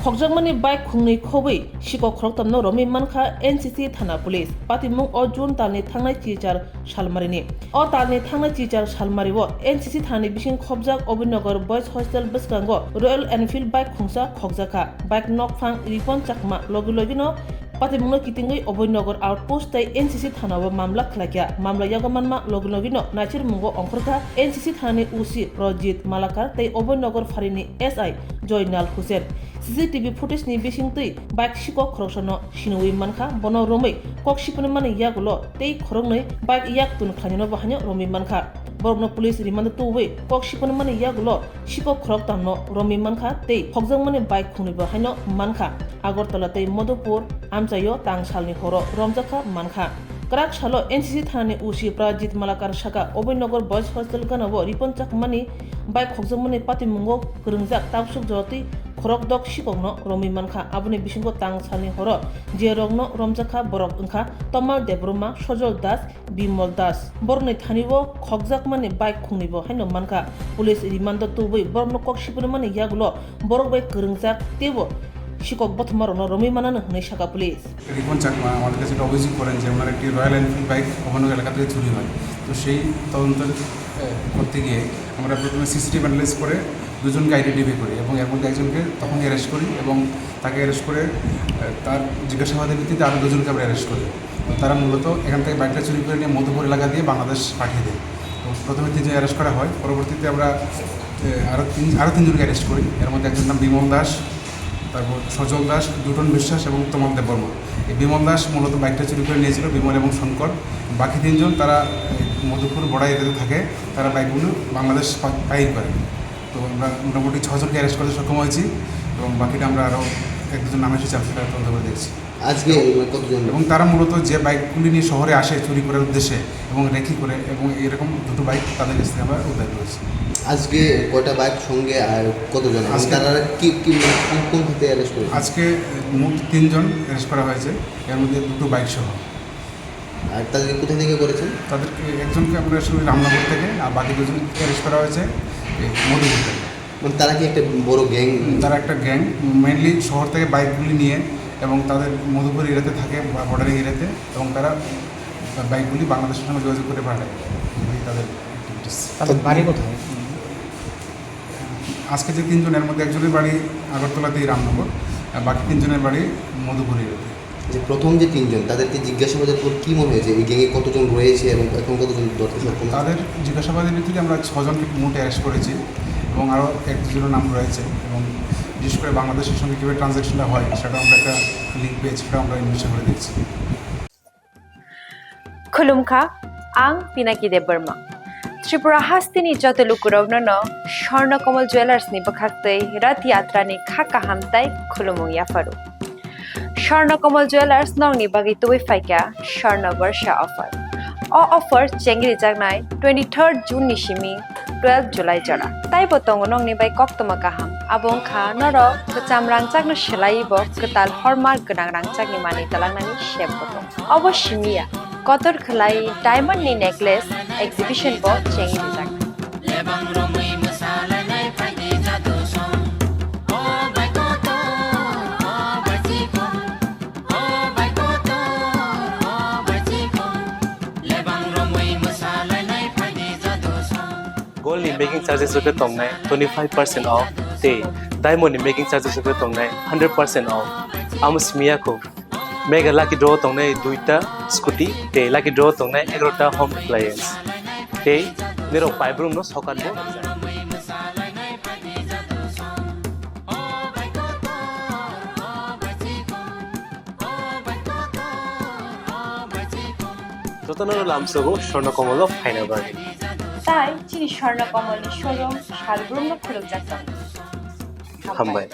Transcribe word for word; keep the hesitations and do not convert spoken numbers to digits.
Khokjakmani bike khungni khobwi sikok khoroktamno romwi mankha N C C thana police. Patimung o June talni thangnai chichar salmarini. O talni thangnai chichar salmario N C C thanani bising khobjak Obinogor Boys Hostel bwskango Royal Enfield bike khungsa khokjakha. Bike nokphang Ripon Chakma logi logino patimungno kitingwi Obinogor Outpost tei N C C thanao mamla khlaikha. Mamla yago manma logi logino naisirmungo ongkhorkha N C C thanani O C Rajit Malakar tei Obinogor pharini S I Joinal Hussain. C C T V footage ni bisingtwi bike sikok khoroksano siniwi mankha, bono romwi kok siphunmani yagulo tei khoroknwi bike yak tun khlainano bo haino romwi mankha. Borokno police remand tubui kok siphunmani yagulo sikok khoroktamno romwi mankha tei khokjakmani bike khungnibo haino mankha. Agartala tei Madhupur amchaio tang salni horo romjakha mankha. Kwrak salo N C C thanani O C Prajit Malakar saka, Obinogor Boys Hostel ganao Ripon Chakmani bike khokjakmani patimungo kwrwngjak tabsuk jora twi khorokdok sikokno romwi mankha. Aboni bisingo tang salni horo je rokno romjakha borok wngkha Tomal Debbarma, Sojol Das, Bimol Das. Borokni thanio khokjakmani bike khungnibo haino mankha. Police remand-o tubui borokno kok siphunmani yagulo borok bai kwrwngjak teibo sikok bothomarokno romwi manano hwnwi saka police. Ripon চাকমা আমাদের কাছে একটা অভিযোগ করেন যে ওনার একটি royal Enfield bike অবনগর এলাকা থেকে চুরি হয়। তো সেই তদন্ত, এ, করতে গিয়ে আমরা প্রথমে সিসিটিভি অ্যানালাইজ করে দুজনকে আইডেন্টিফাই করি এবং এর মধ্যে একজনকে তখনই অ্যারেস্ট করি এবং তাকে অ্যারেস্ট করে, এ, তার জিজ্ঞাসাবাদের ভিত্তিতে আরও দুজনকে আমরা অ্যারেস্ট করি। তো তারা মূলত এখান থেকে বাইকটা চুরি করে নিয়ে মধুপুর এলাকা দিয়ে বাংলাদেশ পাঠিয়ে দেয়। তো প্রথমে তিনজন অ্যারেস্ট করা হয়, পরবর্তীতে আমরা, এ, আরও তিন, আরও তিনজনকে অ্যারেস্ট করি। এর মধ্যে একজন নাম বিমল দাস, তারপর সজল দাস, দুটন বিশ্বাস এবং তমাল দেববর্মা। এই বিমল দাস মূলত বাইকটা চুরি করে নিয়েছিল বিমল এবং শঙ্কর। বাকি তিনজন তারা, এ, মধুপুর বড়া এরিয়াতে থাকে, তারা বাইকগুলো বাংলাদেশ পা-, পাইল করে। তো আমরা মোটামুটি ছজনকে অ্যারেস্ট করতে সক্ষম হয়েছি এবং বাকিটা আমরা আরও এক দুজন নাম এসেছে, আমরা সেটা তদন্ত করে দেখছি। আজকে কতজন? এবং তারা মূলত যে বাইকগুলি নিয়ে শহরে আসে চুরি করার উদ্দেশ্যে এবং রেকি করে, এবং এরকম দুটো বাইক তাদের কাছ থেকে আমরা উদ্ধার করেছি। আজকে কয়টা বাইক সঙ্গে আর কতজন? এবং আজকে তারা কি, কি, কোন, কোন খাতে অ্যারেস্ট করেছে? আজকে মোট তিনজন অ্যারেস্ট করা হয়েছে, এর মধ্যে দুটো বাইক সহ। আর তাদেরকে কোথা থেকে করেছেন? তাদেরকে একজনকে আমরা শুনি রামনগর থেকে, আর বাকি দুজন অ্যারেস্ট করা হয়েছে এই মধুপুর থেকে। মানে তারা কি একটা বড় গ্যাং? হুম, তারা একটা গ্যাং, মেইনলি শহর থেকে বাইকগুলি নিয়ে এবং তাদের মধুপুর এরিয়াতে থাকে বা বর্ডারিং এরিয়াতে, এবং তারা বাইকগুলি বাংলাদেশের সঙ্গে যোগাযোগ করে পাঠায়, এই তাদের অ্যাক্টিভিটিস। তাদের বাড়ি কোথায়? আজকে যে তিনজন, এর মধ্যে একজনের বাড়ি আগরতলাতেই রামনগর, আর বাকি তিনজনের বাড়ি মধুপুর এরিয়াতে। যে প্রথম যে তিনজন, তাদেরকে জিজ্ঞাসাবাদের পর কি মনে হয়েছে এই গ্যাংয়ে কতজন রয়েছে এবং এখন কতজন ধরতে সক্ষম হয়েছে? তাদের জিজ্ঞাসাবাদের ভিত্তিতে আমরা ছজনকে মোট অ্যারেস্ট করেছি এবং আরও এক দুজনের নাম রয়েছে, এবং বিশেষ করে বাংলাদেশের সঙ্গে কীভাবে ট্রানজ্যাকশনটা হয় সেটা আমরা একটা লিঙ্ক পেয়েছি, সেটা আমরা ইনভেস্টিগেট করে দেখছি। Khulumkha, ang Pinaki Debbarma. Tripura hasteni joto lukurokno no Swarna Kamal Jewellers ni bwkhaktwi Rath Yatra ni kha kaham tai khulumung yapharu. Swarna Kamal Jewellers nokni bagwi tubui phaikha Swarna Borsha offer. O offer chengrijaknai twenty-third June ni simi twelve July jora. Taibo tongo nokni bai koktwma kaham. Abo wngkha norok kwcham rangchakno swlaiwi bo kwtal hallmark gwnang rangchakni manwi twlangnani sep bo tongo. Obo simi ya, kotor khwlai diamond ni necklace exhibition bo chengwi rijak. Lebang romwi mwsalainai phaidi jadu song. O bai kotor, o bai chikon. O bai kotor, o bai chikon. Lebang romwi mwsalainai phaidi jadu song. Gold ni making charges rok khe tongnai twenty five percent off, tei diamond ni making charges rok khe tongnai hundred percent off. Amo simi ya kho. Mega lucky draw tongnai duita scooty, tei lucky draw tongnai egarota home appliance. Tei nirok paibrumno sokat bo rwjak. Jotono lamsogo Swarna Kamal o phaina bagwi. Tai chini Swarna Kamal ni showroom salbrumno khulukjak tongo. Hambai.